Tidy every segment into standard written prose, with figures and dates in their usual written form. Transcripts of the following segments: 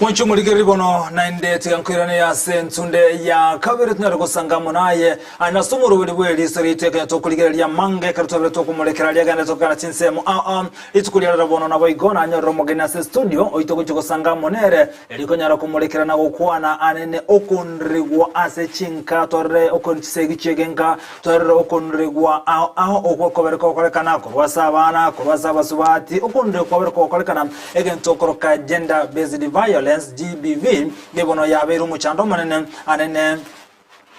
Mwanche omorigereria bono naende tiga nkoirane ase ensunde ya kabere tonyare gosanga amo naye Aye nase omoroberi bw'eriso riaito ekero tokorigereria amange ekero twabire tokomorekera aria agende tokogenda chinsemo ao ao. Rituko ria rero bono naboigo nanyorire omogeni ase estudio oito gochia gosanga amo nere erio konyara komorekera na gokwana anene okonrigwa ase chinka twarore okon chisegi chi'egenka twarore okonrigwa ao ao okwo kobere kogokorekana korwa ase abana korwa ase abasubati okonrigwa kwabere kogokorekana egento okoroka gender based violence GBV nibono yabeire omochando omonene anene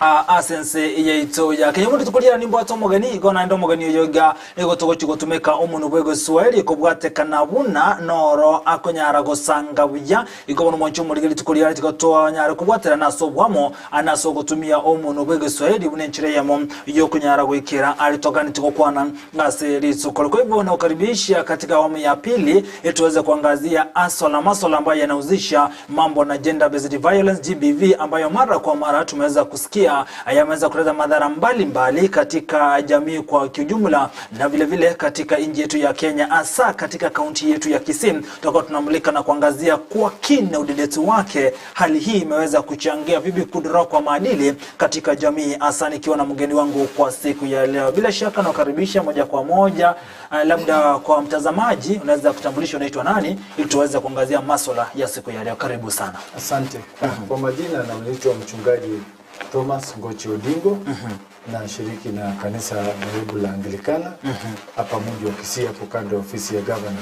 Aa ase ense yaito ya Kenya. Bono rituko riane nimbwate omogeni, igo naende omogeni oyo iga nigo togochia gotumeka omonwa bw'egeswahili kobwatekana buna noro akonyara gosanga buya. Igo bono mwanche omorige rituko riane tiga twanyare kobwaterana ase oboamo ande ase ogotumia omonwa bw'egeswahili buna enchera eyemo yokonyara goikera are toganeti gokwana ase rituko. Kwa hivyo nakukaribisha katika awamu ya pili ili tuweze kuangazia aswala maswala ambayo yanahusisha mambo na gender based violence GBV ambayo mara kwa mara tumeweza kusikia yameweza kuleta madhara mbalimbali mbali katika jamii kwa kiujumla na vile vile katika nchi yetu ya Kenya, hasa katika kaunti yetu ya Kisii. Tutakuwa tunamulika na kuangazia kwa kina udadisi wake, hali hii imeweza kuchangia vipi kudorora kwa maadili katika jamii, hasa nikiwa na mgeni wangu kwa siku ya leo. Bila shaka nakaribisha moja kwa moja. Labda kwa mtazamaji unaweza kutambulisha unaitwa nani ili tuweze kuangazia masuala ya siku ya leo. Karibu sana. Asante. Kwa majina naitwa mchungaji Thomas Ngochi Odingo. Nashiriki na kanisa dhehebu la Anglikana hapa mji wa Kisii hapo kando ya ofisi ya gavana.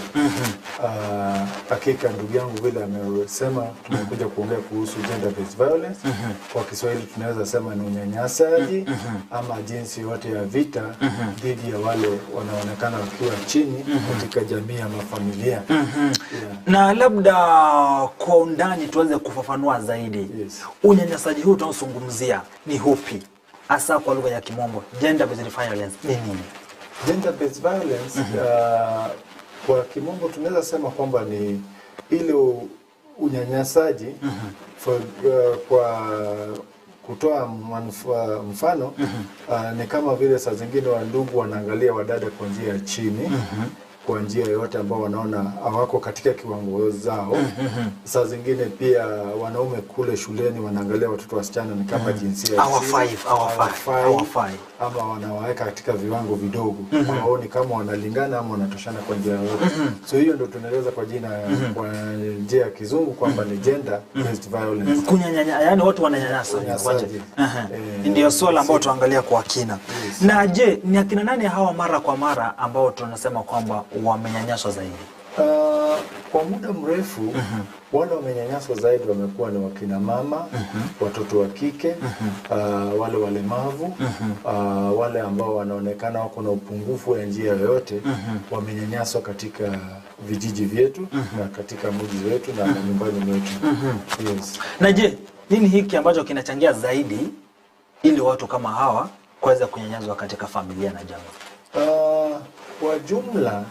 Hakika ndugu yangu vile amesema, tumekuja kuongea kuhusu gender based violence. Kwa Kiswahili tunaweza sema ni unyanyasaji ama jinsi yote ya vita dhidi ya wale wanaonekana wakiwa chini katika jamii ama familia. Yeah. Na labda kwa undani tuweze kufafanua zaidi. Unyanyasaji huu tunaozungumzia ni upi? Hasa kwa lugha ya Kimombo, gender based violence ni nini? Gender based violence kwa kimombo tunaweza sema kwamba ni ile unyanyasaji kwa kutoa mfano, ni kama vile saa zingine wandugu wanaangalia wadada kwa njia ya chini, kwa njia yoyote ambao wanaona hawako katika kiwango zao. Saa zingine pia wanaume kule shuleni wanaangalia watoto wasichana ni kama jinsia ya chini, Hawafai, hawafai, hawafai. ama wanawaweka katika viwango vidogo, hawaoni kama wanalingana ama wanatoshana kwa njia yoyote. So hiyo ndio tunaeleza kwa jina kwa njia ya kizungu kwamba ni gender based violence. Kunyanyanya, yani watu wananyanyasa. Unyanyasaji. Ndio swala ambalo tuangalia kwa kina. Na je, ni akina nani hawa mara kwa mara ambao tunasema kwamba wamenyanyaswa zaidi? Kwa muda mrefu wale wamenyanyaswa zaidi wamekuwa ni wakina mama, watoto wa kike, wale walemavu, wale ambao wanaonekana wako na upungufu wa njia yoyote, wamenyanyaswa katika vijiji vyetu na katika mji wetu na nyumbani mwetu. Yes. Na je, nini hiki ambacho kinachangia zaidi ili watu kama hawa kuweza kunyanyaswa katika familia na jamii? Kwa jumla,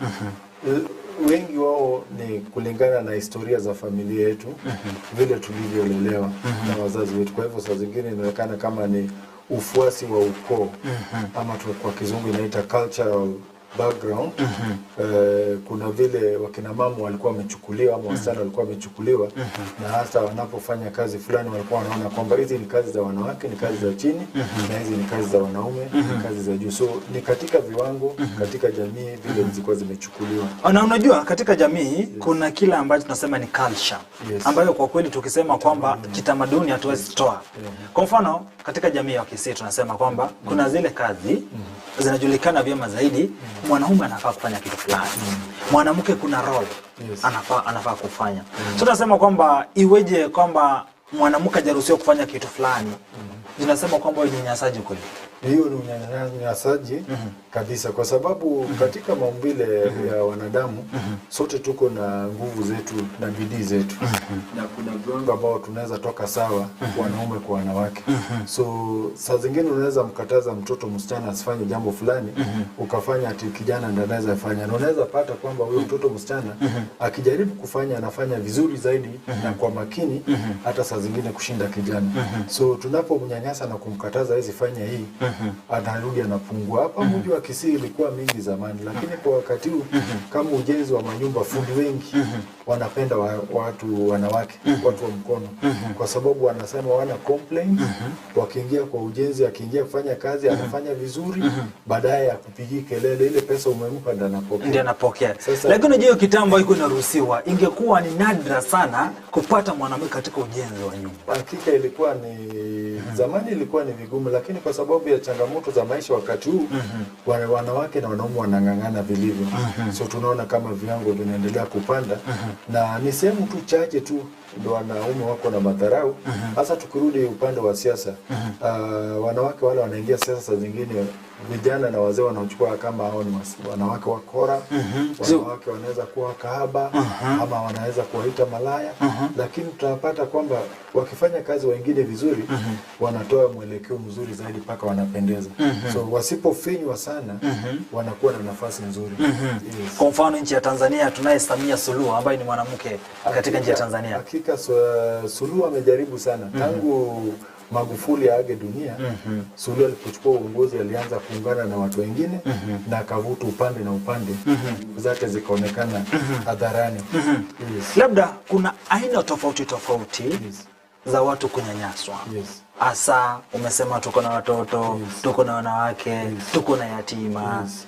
wengi wao ni kulingana na historia za familia yetu, vile tulivyolelewa na wazazi wetu. Kwa hivyo saa zingine inaonekana kama ni ufuasi wa ukoo, ama kwa kizungu inaita cultural background. Kuna vile wakina mama walikuwa wamechukuliwa ama wasichana walikuwa wamechukuliwa, na hata wanapofanya kazi fulani walikuwa wanaona kwamba hizi ni kazi za wanawake, ni kazi za chini, na hizi ni kazi za wanaume, ni kazi za juu. So ni katika viwango, katika jamii vile zilikuwa zimechukuliwa. Na unajua katika jamii kuna kile ambacho tunasema ni culture, ambayo kwa kweli tukisema kwamba kitamaduni hatuwezi toa. Kwa mfano katika jamii ya Kisii tunasema kwamba kuna zile kazi zinajulikana vyema zaidi, mwanaume anafaa kufanya kitu fulani, mwanamke kuna role anafaa kufanya. So tunasema kwamba iweje kwamba mwanamke hajaruhusiwa kufanya kitu fulani, tunasema kwamba ni unyanyasaji kweli. Hiyo ni unyanyasaji kabisa, kwa sababu katika maumbile ya wanadamu sote tuko na nguvu zetu na bidii zetu, na kuna viwango ambao tunaweza toka sawa wanaume kwa wanawake. So saa zingine unaweza mkataza mtoto msichana asifanye jambo fulani, ukafanya ati kijana ndiye anaweza fanya, na unaweza pata kwamba huyo mtoto msichana akijaribu kufanya anafanya vizuri zaidi na kwa makini, hata saa zingine kushinda kijana. So tunapomnyanyasa na kumkataza hawezi fanya hii, anarudi anapungua. Hapa mji wa Kisii ilikuwa mingi zamani, lakini kwa wakati huu kama ujenzi wa manyumba, fundi wengi wanapenda watu wanawake, watu wa mkono, kwa sababu wanasema wana complaints. Wakiingia kwa ujenzi, akiingia kufanya kazi anafanya vizuri, baadaye akupigii kelele, ile pesa umempa ndo anapokea. Ndio anapokea. Sasa- Lakini unajua hiyo kitambo haikuwa inaruhusiwa, ingekuwa ni nadra sana kupata mwanamke katika ujenzi wa nyumba. Hakika ilikuwa ni zamani, ilikuwa ni vigumu, lakini kwa sababu ya changamoto za maisha wakati huu wanawake na wanaume wanang'ang'ana vilivyo. So tunaona kama viwango vinaendelea kupanda na ni sehemu tu chache tu ndo wanaume wako na madharau. Hasa tukirudi upande wa siasa, wanawake wale wanaingia siasa, saa zingine vijana na wazee wanaochukua kama hao ni wanawake wakora, wanawake wanaweza kuwa kahaba ama wanaweza kuwaita malaya, lakini tunapata kwamba wakifanya kazi wengine vizuri wanatoa mwelekeo mzuri zaidi mpaka wanapendeza. So wasipofinywa sana wanakuwa na nafasi nzuri. Yes. Kwa mfano nchi ya Tanzania tunaye Samia Suluhu ambaye ni mwanamke katika nchi ya Tanzania. Hakika Suluhu amejaribu sana tangu Magufuli aage dunia. Suluhu alipochukua uongozi alianza kuungana na watu wengine na akavuta upande na upande zake zikaonekana hadharani. Yes. Labda kuna aina tofauti tofauti Yes. za watu kunyanyaswa. Yes. Hasa umesema tuko na watoto, Yes. tuko na wanawake, tuko na yatima. Yes.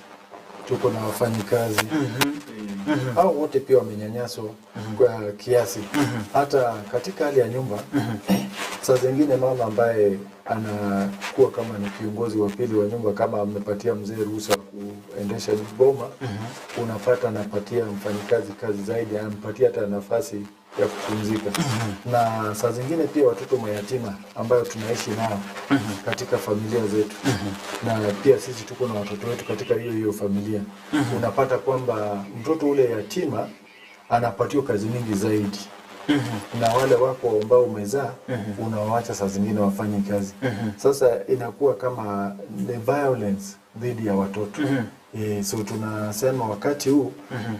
Tuko na wafanyikazi hao wote pia wamenyanyaswa kwa kiasi. Hata katika hali ya nyumba saa zingine mama ambaye anakuwa kama ni kiongozi wa pili wa nyumba, kama amepatia mzee ruhusa kuendesha boma, unapata anapatia mfanyikazi kazi zaidi, anampatia hata nafasi ya kupumzika. Na saa zingine pia watoto mayatima ambayo tunaishi nao katika familia zetu, na pia sisi tuko na watoto wetu katika hiyo hiyo familia, unapata kwamba mtoto ule yatima anapatiwa kazi mingi zaidi na wale wako ambao umezaa unawacha saa zingine wafanye kazi. Sasa inakuwa kama ni violence dhidi ya watoto. So tunasema wakati huu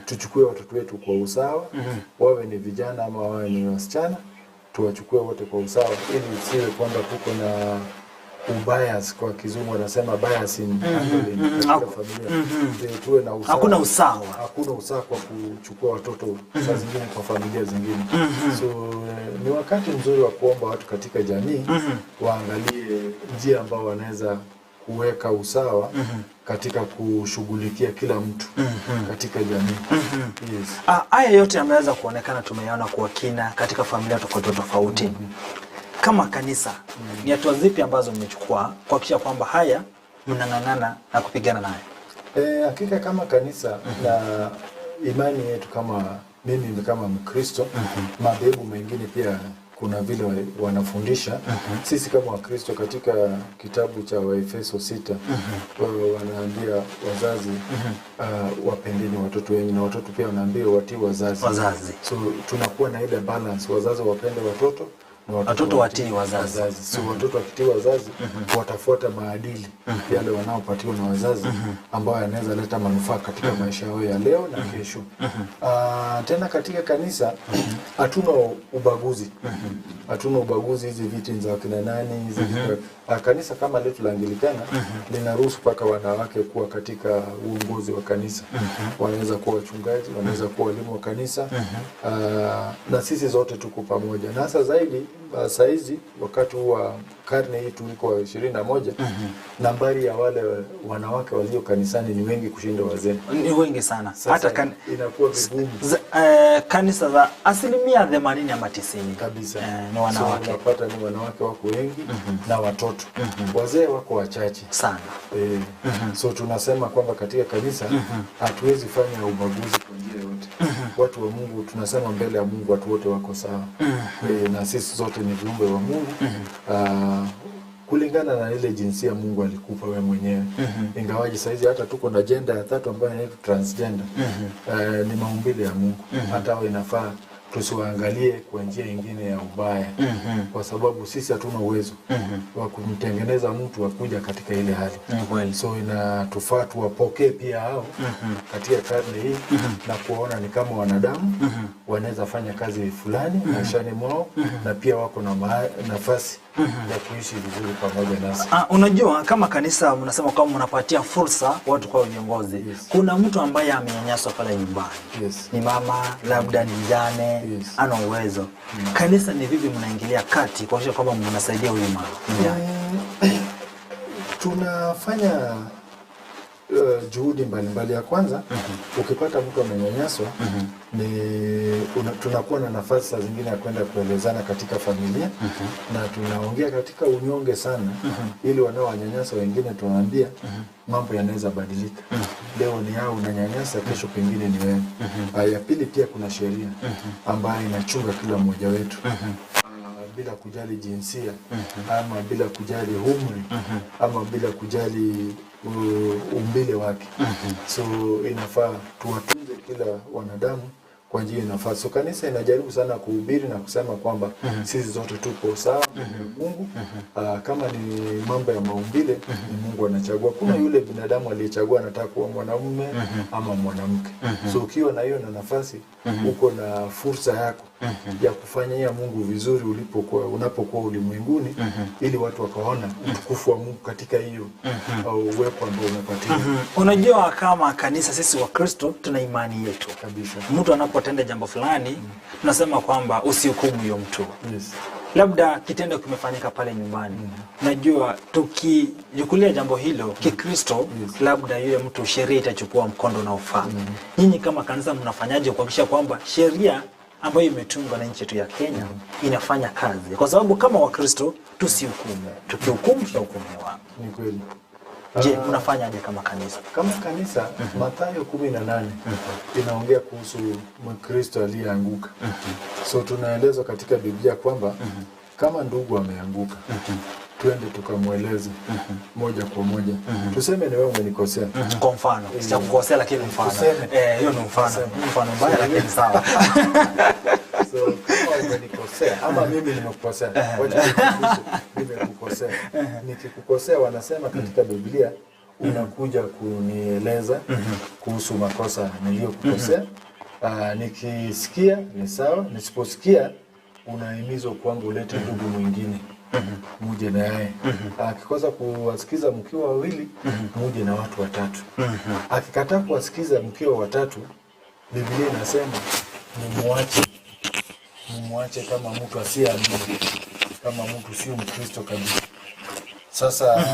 tuchukue watoto wetu kwa usawa, wawe ni vijana ama wawe ni wasichana, tuwachukue wote kwa usawa, ili isiwe kwamba tuko na ubias, kwa kizungu wanasema bias in handling katika familia. Tuwe na usawa. Hakuna usawa. Hakuna usawa kwa kuchukua watoto saa zingine kwa familia zingine. So ni wakati mzuri wa kuomba watu katika jamii waangalie njia ambao wanaweza kuweka usawa katika kushughulikia kila mtu katika jamii. Yes. Haya yote yameweza kuonekana, tumeyaona kwa kina katika familia tofauti tofauti. Kama kanisa, ni hatua zipi ambazo mmechukua kuhakikisha kwamba haya mnang'ang'ana na kupigana nayo? Hakika kama kanisa na imani yetu, kama mimi kama Mkristo, madhehebu mengine pia kuna vile wanafundisha. Sisi kama Wakristo katika kitabu cha Waefeso 6 wanaambia wazazi wapendeni watoto wenyu, na watoto pia wanaambia watii wazazi. Wazazi. So tunakuwa na ile balance, wazazi wapende watoto na Watoto watii wazazi. So watoto wakitii wazazi watafuata maadili yale wanaopatiwa na wazazi ambayo yanaweza leta manufaa katika maisha yao ya leo na kesho. Tena katika kanisa hatuna ubaguzi, hatuna ubaguzi. Hizi viti za wakina nani hizi viti kanisa kama letu la Anglikana linaruhusu mpaka wanawake kuwa katika uongozi wa kanisa. Wanaweza kuwa wachungaji, wanaweza kuwa walimu wa kanisa. Na sisi zote tuko pamoja, na hasa zaidi saizi wakati huu wa karne hii tuliko wa 21, nambari ya wale wanawake walio kanisani ni wengi kushinda wazee. Ni wengi sana. Sasa Hata inakuwa vigumu kanisa za 80% ama 90% kabisa. Ni wanawake. So, unapata ni wanawake wako wengi na watoto, wazee wako wachache sana. So tunasema kwamba katika kanisa hatuwezi fanya ubaguzi kwa njia yoyote. Watu wa Mungu tunasema mbele ya Mungu watu wote wako sawa. Na sisi zote ni viumbe wa Mungu. Kulingana na ile jinsia Mungu alikupa wewe mwenyewe. Ingawaje saizi hata tuko na gender ya tatu ambayo inaitwa transgender. Ni maumbile ya Mungu. Hata hao inafaa tusiwaangalie kwa njia ingine ya ubaya, kwa sababu sisi hatuna uwezo wa kumtengeneza mtu akuja katika ile hali. Ni kweli. So inatufaa tuwapokee pia hao katika karne hii na kuwaona ni kama wanadamu. wanaweza fanya kazi fulani maishani mwao na pia wako na nafasi ya kuishi vizuri pamoja nasi. Ah, unajua kama kanisa mnasema kwamba mnapatia fursa watu kwa viongozi. Yes. Kuna mtu ambaye amenyanyaswa pale nyumbani. Yes. Ni mama labda ni mjane, ana uwezo. Kanisa ni vipi mnaingilia kati kuhakikisha kwamba mnasaidia huyu mama mjane? Tunafanya juhudi mbalimbali. Ya kwanza ukipata mtu amenyanyaswa ni tunakuwa na nafasi saa zingine ya kwenda kuelezana katika familia na tunaongea katika unyonge sana ili wanaowanyanyasa wengine tunawaambia mambo yanaweza badilika. Leo ni hao unanyanyasa, kesho pengine ni wewe. Ya pili pia kuna sheria ambayo inachunga kila mmoja wetu bila kujali jinsia ama bila kujali umri ama bila kujali umbile wake. So inafaa tuwatunze kila wanadamu kwa njia inafaa. So kanisa inajaribu sana kuhubiri na kusema kwamba sisi zote tuko sawa mbele ya Mungu. Kama ni mambo ya maumbile ni Mungu anachagua. Kuna yule binadamu aliyechagua anataka kuwa mwanamume ama mwanamke. So ukiwa na hiyo na nafasi uko na fursa yako ya kufanyia Mungu vizuri unapokuwa ulimwenguni ili watu wakaona utukufu wa Mungu katika hiyo au uwepo ambao umepatiwa. Unajua kama kanisa sisi wa Kristo tuna imani yetu. Kabisa. Mtu anapotenda jambo fulani tunasema kwamba usihukumu huyo mtu. Yes. Labda kitendo kimefanyika pale nyumbani. Najua tukijukulia jambo hilo Kikristo, labda yule mtu sheria itachukua mkondo unaofaa. Nyinyi kama kanisa mnafanyaje kuhakikisha kwamba sheria ambayo imetungwa na nchi yetu ya Kenya inafanya kazi? Kwa sababu kama Wakristo tusihukumu, tukihukumu tutahukumiwa. Ni kweli. Je, mnafanyaje kama kanisa? Kama kanisa Mathayo 18 inaongea kuhusu Mkristo aliyeanguka. So tunaelezwa katika Biblia kwamba kama ndugu ameanguka, twende tukamweleze moja kwa moja. Tuseme ni wewe umenikosea. Kwa mfano, sijakukosea lakini mfano. Tuseme. Hiyo ni mfano. Tuseme. Mfano mbaya lakini sawa. So kama umenikosea ama mimi nimekukosea, wacha nikukumbushe, nimekukosea. Nikikukosea wanasema katika Biblia unakuja kunieleza kuhusu makosa niliyokukosea. Nikisikia ni sawa, nisiposikia unahimizwa kwamba ulete ndugu mwingine muje na yeye. Akikosa kuwasikiza mkiwa wawili, muje na watu watatu. Akikataa kuwasikiza mkiwa watatu, Biblia inasema mumuache, mumuache kama mtu asiyeamini, kama mtu sio Mkristo kabisa. Sasa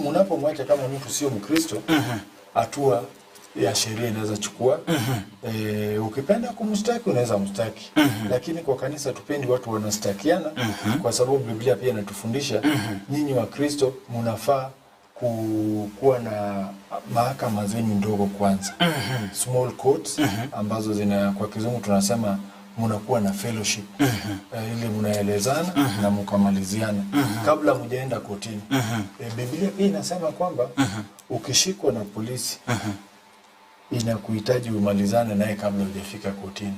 mnapomwacha kama mtu sio Mkristo, hatua ya sheria inaweza chukua. Ukipenda kumshtaki unaweza mshtaki. Lakini kwa kanisa tupendi watu wanastakiana, kwa sababu Biblia pia inatufundisha nyinyi wa Kristo mnafaa kuwa na mahakama zenyu ndogo kwanza. Small courts ambazo zina, kwa kizungu tunasema mnakuwa na fellowship. Ili mnaelezana na mkamaliziana kabla mjaenda kotini. Biblia pia inasema kwamba ukishikwa na polisi inakuhitaji umalizane naye kabla hujafika kotini.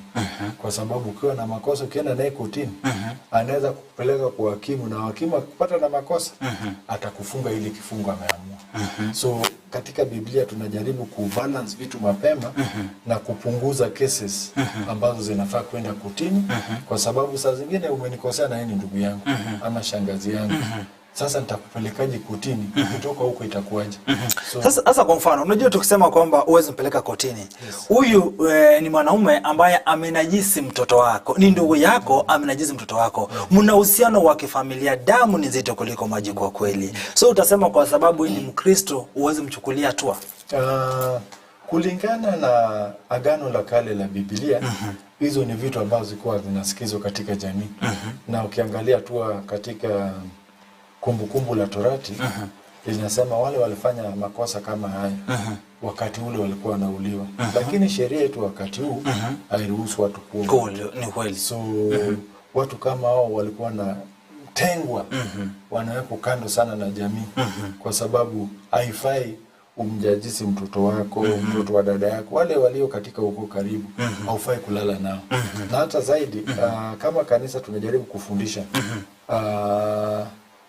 Kwa sababu ukiwa na makosa ukienda naye kotini, anaweza kukupeleka kwa hakimu, na hakimu akikupata na makosa atakufunga ili kifungo ameamua. So katika Biblia tunajaribu kubalance vitu mapema na kupunguza cases ambazo zinafaa kwenda kotini, kwa sababu saa zingine umenikosea na yeye ni ndugu yangu ama shangazi yangu. Sasa nitakupelekaje kotini? Kutoka huko itakuwaje? So, Sasa kwa mfano, unajua tukisema kwamba huwezi mpeleka kotini. Huyu ni mwanaume ambaye amenajisi mtoto wako, ni ndugu yako amenajisi mtoto wako. Mna uhusiano wa kifamilia, damu ni nzito kuliko maji kwa kweli. So utasema kwa sababu ni Mkristo huwezi mchukulia hatua? Kulingana na Agano la Kale la Biblia, hizo ni vitu ambazo zilikuwa zinasikizwa katika jamii. Na ukiangalia tu katika Kumbukumbu la Torati linasema wale walifanya makosa kama haya wakati ule walikuwa wanauliwa. Lakini sheria yetu wakati huu hairuhusu watu kuua. Kweli, ni kweli. So watu kama hao walikuwa wanatengwa, wanawekwa kando sana na jamii, kwa sababu haifai umjajisi mtoto wako, mtoto wa dada yako, wale walio katika huko karibu, haufai kulala nao. Na hata zaidi, kama kanisa tunajaribu kufundisha,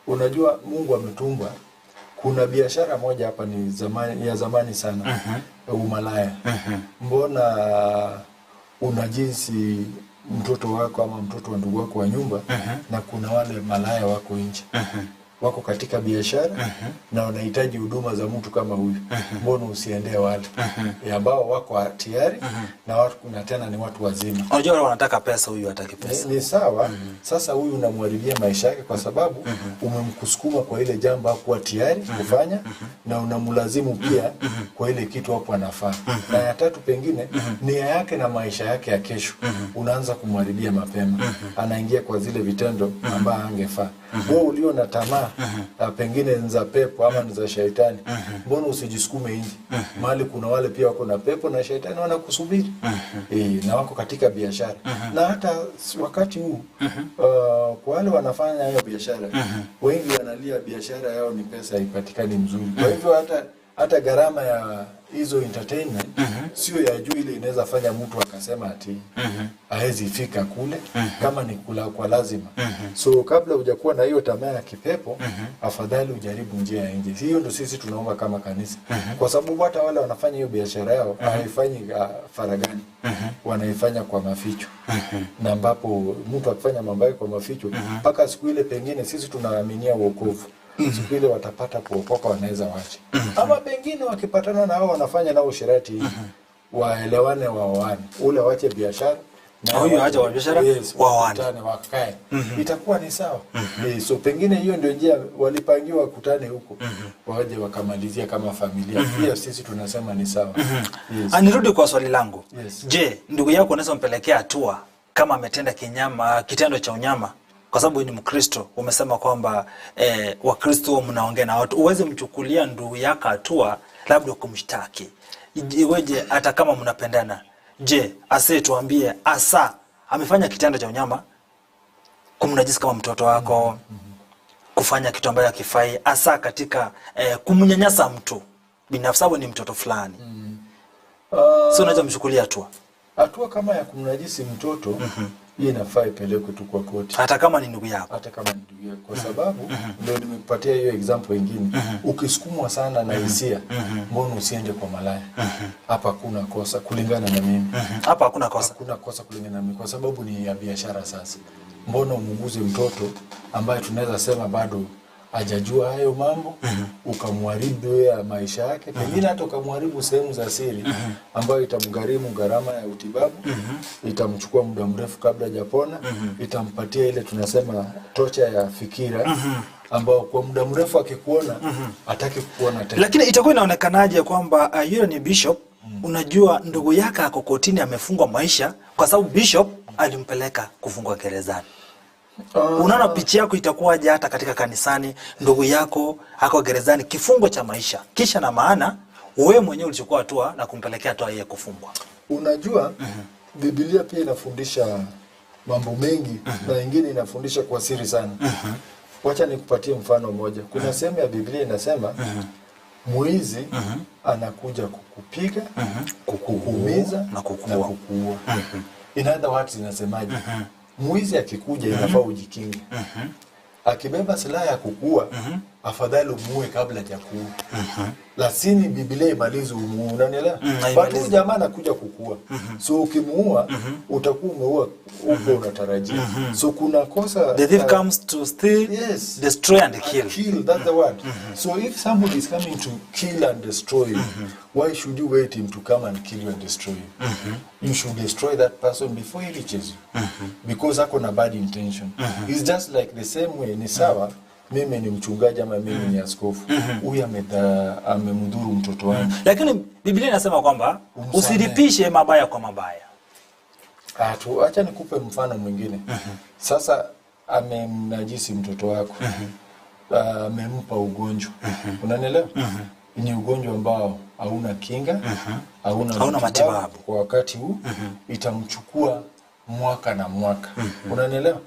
unajua Mungu ametumba. Kuna biashara moja hapa ni zamani, ya zamani sana, umalaya. Mbona Unajisi mtoto wako ama mtoto wa ndugu wako wa nyumba na kuna wale malaya wako nje wako katika biashara na wanahitaji huduma za mtu kama huyu, mbona usiendee wale ambao wako tayari na watu, na tena ni watu wazima. Unajua wale wanataka pesa, huyu hataki pesa. Ni sawa. Sasa huyu unamharibia maisha yake kwa sababu umemkusukuma kwa ile jambo hakuwa tayari kufanya na unamlazimu pia kwa ile kitu hapo anafaa. Na ya tatu pengine nia yake na maisha yake ya kesho unaanza kumharibia mapema, anaingia kwa zile vitendo ambayo angefaa. Wewe ulio na tamaa pengine ni za pepo ama ni za shaitani, mbona usijisukume nje mahali kuna wale pia wako na pepo na shaitani wanakusubiri na wako katika biashara na hata wakati huu kwa wale wanafanya hiyo biashara wengi wanalia biashara yao ni pesa haipatikani mzuri. Kwa hivyo hata gharama ya hizo entertainment sio ya juu ile inaweza fanya mtu akasema ati haezi fika kule kama ni kula kwa lazima. So kabla hujakuwa na hiyo tamaa ya kipepo, afadhali ujaribu njia ya nje. Hiyo ndo sisi tunaomba kama kanisa, kwa sababu hata wale wanafanya hiyo biashara yao haifanyi faragani, wanaifanya kwa maficho, na ambapo mtu akifanya mambo yake kwa maficho mpaka siku ile pengine sisi tunaaminia wokovu siku ile watapata kuokoka, wanaweza wache ama pengine wakipatana na hao wanafanya nao usherati waelewane, waoane, ule wache biashara na Huyu aache wa biashara, yes, waoane. wakutane, wakae, itakuwa ni sawa. So pengine hiyo ndio njia walipangiwa wakutane huko, waje wakamalizia kama familia. Pia sisi tunasema ni sawa. Yes. Nirudi kwa swali langu. Yes. Je, ndugu yako unaweza mpelekea hatua kama ametenda kinyama, kitendo cha unyama? Kwa sababu ni Mkristo, umesema kwamba Wakristo mnaongea na watu, uweze mchukulia ndugu yako hatua labda kumshtaki. Iweje hata kama mnapendana? Je, ase tuambie asa amefanya kitendo cha unyama kumnajisi kama mtoto wako, kufanya kitu ambacho hakifai, hasa katika kumnyanyasa mtu binafsi, sababu ni mtoto fulani. Sio unaweza mchukulia hatua Hatua kama ya kumnajisi mtoto hii inafaa ipelekwe tu kwa koti, hata kama ni ndugu yako. hata kama ni ndugu yako, kwa sababu ndio nimekupatia hiyo example ingine. Ukisukumwa sana na hisia, mbona usiende kwa malaya? Hapa hakuna kosa kulingana na mimi. Hapa hakuna kosa. Hakuna kosa kulingana na mimi, kwa sababu ni ya biashara. Sasa mbona umuguze mtoto ambaye tunaweza sema bado hajajua hayo mambo, ukamharibu ya maisha yake, pengine hata ukamharibu sehemu za siri ambayo itamgharimu gharama ya utibabu, itamchukua muda mrefu kabla hajapona, itampatia ile tunasema tocha ya fikira ambao kwa muda mrefu akikuona hataki kukuona tena. Lakini itakuwa inaonekanaje kwamba yule ni bishop, unajua ndugu yake ako kotini amefungwa maisha kwa sababu bishop alimpeleka kufungwa gerezani. Unaona picha yako itakuwaje hata katika kanisani, ndugu yako ako gerezani kifungo cha maisha, kisha na maana wewe mwenyewe ulichukua hatua na kumpelekea hatua yeye kufungwa. Unajua, Biblia pia inafundisha mambo mengi na ingine inafundisha kwa siri sana. Wacha nikupatie mfano mmoja. Kuna sehemu ya Biblia inasema mwizi anakuja kukupiga, kukuumiza na kukuua. na kukuua. In other words inasemaje? Mwizi akikuja inafaa ujikinge. Akibeba silaha ya kukuua, afadhali umuue kabla hajakuua. Lakini Biblia imalizi umuue, unanielewa? But haimalizi. huyu jamaa anakuja kukuua. So ukimuua utakuwa umeua huko unatarajia. So kuna kosa The thief comes to steal, Yes. destroy and kill. Kill, that's the word. So if somebody is coming to kill and destroy you, why should you wait him to come and kill you and destroy you? You should destroy that person before he reaches you. Because ako na bad intention. It's just like the same way, ni sawa, mimi ni mchungaji ama mimi ni askofu. Huyu amemdhuru mtoto wangu. Lakini Biblia inasema kwamba Umsamehe. usilipishe mabaya kwa mabaya. Acha nikupe mfano mwingine. Sasa amemnajisi mtoto wako. Amempa ugonjwa. Unanielewa? Ni ugonjwa ambao hauna kinga, hauna Hauna matibabu. Kwa wakati huu itamchukua mwaka na mwaka. Unanielewa?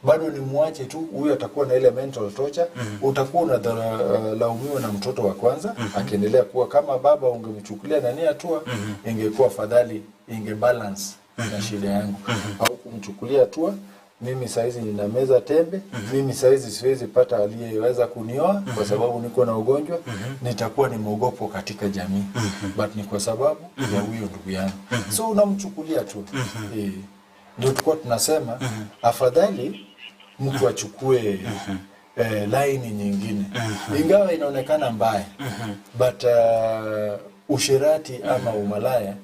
Bado ni muache tu huyu, atakuwa na ile mental torture. Utakuwa unalaumiwa na mtoto wa kwanza akiendelea kuwa kama baba ungemchukulia nani hatua, ingekuwa afadhali, inge balance na shida yangu, au kumchukulia hatua Mimi saizi ninameza tembe, mimi saizi siwezi pata aliyeweza kunioa kwa sababu niko na ugonjwa, nitakuwa ni mwogopo katika jamii. But ni kwa sababu ya huyo ndugu yangu. So unamchukulia tu. Eh, ndio tulikuwa tunasema afadhali mtu achukue eh, laini nyingine ingawa inaonekana mbaya but usherati ama umalaya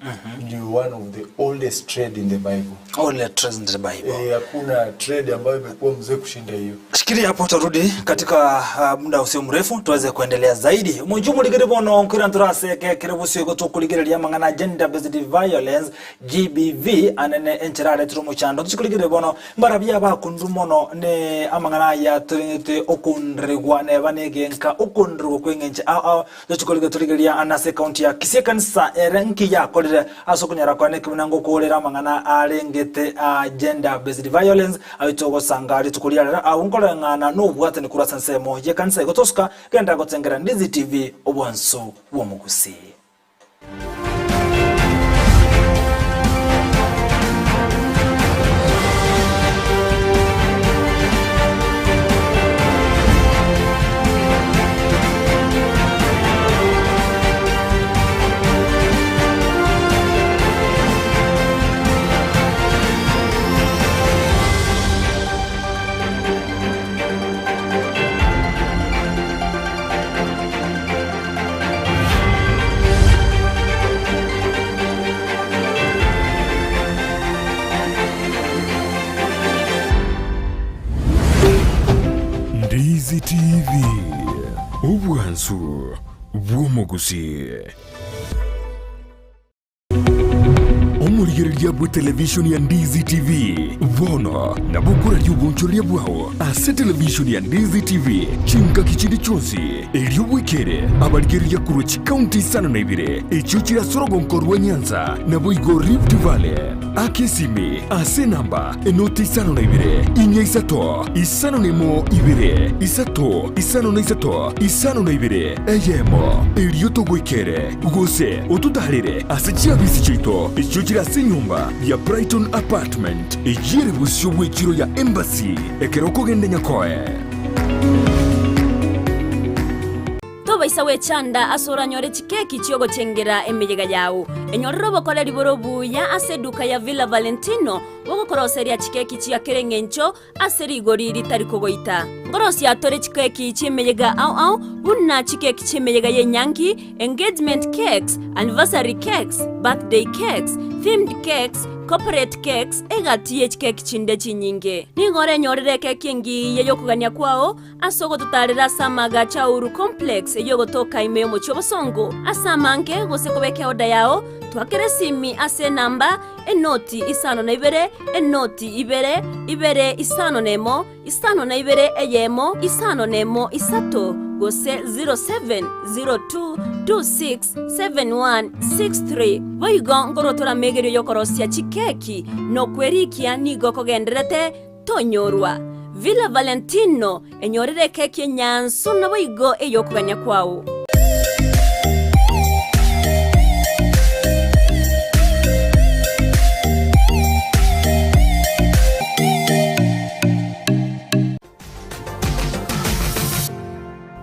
ndio one of the oldest trade in the Bible. All trades in the Bible. Eh, hakuna trade ambayo imekuwa mzee kushinda hiyo. Shikilia hapo, utarudi katika muda usio mrefu tuweze kuendelea zaidi. Munju muligiri bono nkwira nturaseke kire busio igo tukurigereria mang'ana gender based violence GBV anene enchera aretire omochando tuchikurigereria bono mbarabia abakundu mono ne amang'ana aya torengete okunregwa neba negenka okunregwa kweng'enche ao ao Tochikorigia torigereria ase ekaunti ya Kisii ekanisa ere nki yakorire ase okonyara kwane buna ngokoorera amang'ana arengete a gender based violence ayio togosanga rituko ria rero agwo nkoreng'ana nobwatani korwa ase ensemo y'ekanisa igo tosuka genda gotengera Ndizi TV obwansu bw'omogusii. Ndizi TV, obwansu bw'omogusii. Omorigereria bw'etelevishoni ya Ndizi TV bono nabo okoraria obonchoreria bwao ase televishoni ya Ndizi TV chingaki chinde chionsi, erio bwekere abarigereria korwa chikaunti isano na ibere echio chire ase orogonko rwa Nyanza naboigo Rift Valley. Aka esimi ase enamba enoti isano na ibere, inya isato, isano na emo ibere, isato, isano na isato, isano na ibere, eyemo, erio togoikere, gose ototaarere ase chiabisi chiaito echio chire ase enyomba ya Brighton Apartment, eyio ere bosio bw'echiro ya Embassy, ekero okogenda Nyakoe. Tobaisa gwechanda ase oranyore chikeki chi'ogochengera emeyega yao. Enyorere obokoreri bore obuya ase eduka ya Villa Valentino bogokoroseria chikeki chia kera engencho ase rigori ritari kogoita. Nkorosia tore chikeki chi'emeyega ao ao buna chikeki chi'emeyega y'enyangi, engagement cakes, anniversary cakes, birthday cakes, themed cakes, corporate cakes, egati ye chikeki chinde chinyinge. Nigo orenyorere ekeki engiya y'okogania kwao Ase ogototaarera ase amaagacho a Uhuru Complex eyio egotoka ime y'omochie obosongo ase amange, gose kobeka eoda yao, twakere esimi ase enamba, enoti isano na ibere, enoti ibere, ibere isano na emo, isano na ibere eyemo, isano na emo isato, gose 0702267163. Boigo nkorwa toramegerio y'okorosia chikeki na okwerikia nigo kogendererete Tonyorwa. Villa Valentino, enyorere ekeki enyansu naboigo ey'okogania kwao.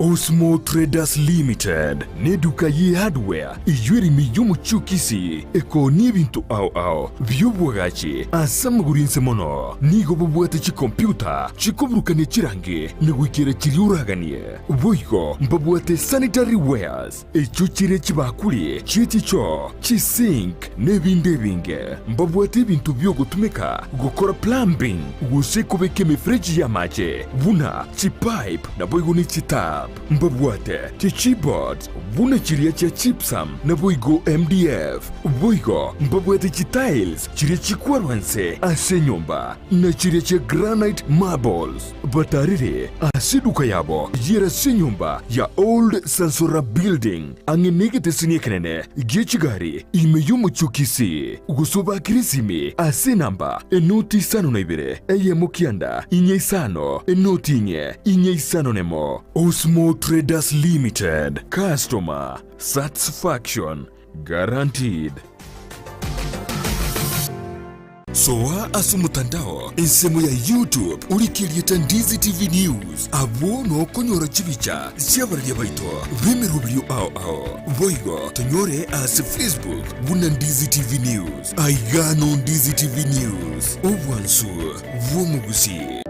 Osmo Traders Limited neduka ye hardware eyio ere ime y'omochie o Kisii ekoonia ebinto ao ao bi'obwagachi ase amagoro inse mono. Nigo bobwate chikompiuta chikoburukania chirangi na goikera chiria oraganie. Boigo mbabwate sanitary wares echio chire chibakuri chie chichoo, chisink na ebinde ebinge. Mbabwate ebinto bi'ogotumeka gokora plumbing gose kobeka emefereji y'amache buna chipipe naboigo ne chitap. Mbabwate chichipboards buna chiria chia gypsum naboigo MDF. Boigo mbabwate chitiles chiria chikwarwa nse ase enyomba na chiria chia granite marbles. Batarire ase eduka yabo y'ere ase enyomba ya Old Sansora Building ang'e negeteseni ekenene gie chigari ime y'omochie o Kisii. Gose obakere esimi ase enamba enoti isano na ibere eyemo kianda inye isano enoti inye inye isano nemo. Osmo Traders Limited, customer satisfaction guaranteed. Soa ase omotandao ensemo ya YouTube orike erieta Ndizi TV News, abwo nokonyora chibicha chi'abararia baito b'emeroberio ao ao. Boigo tonyore ase Facebook buna Ndizi TV News. Aiga no Ndizi TV News, obwansu bw'omogusii.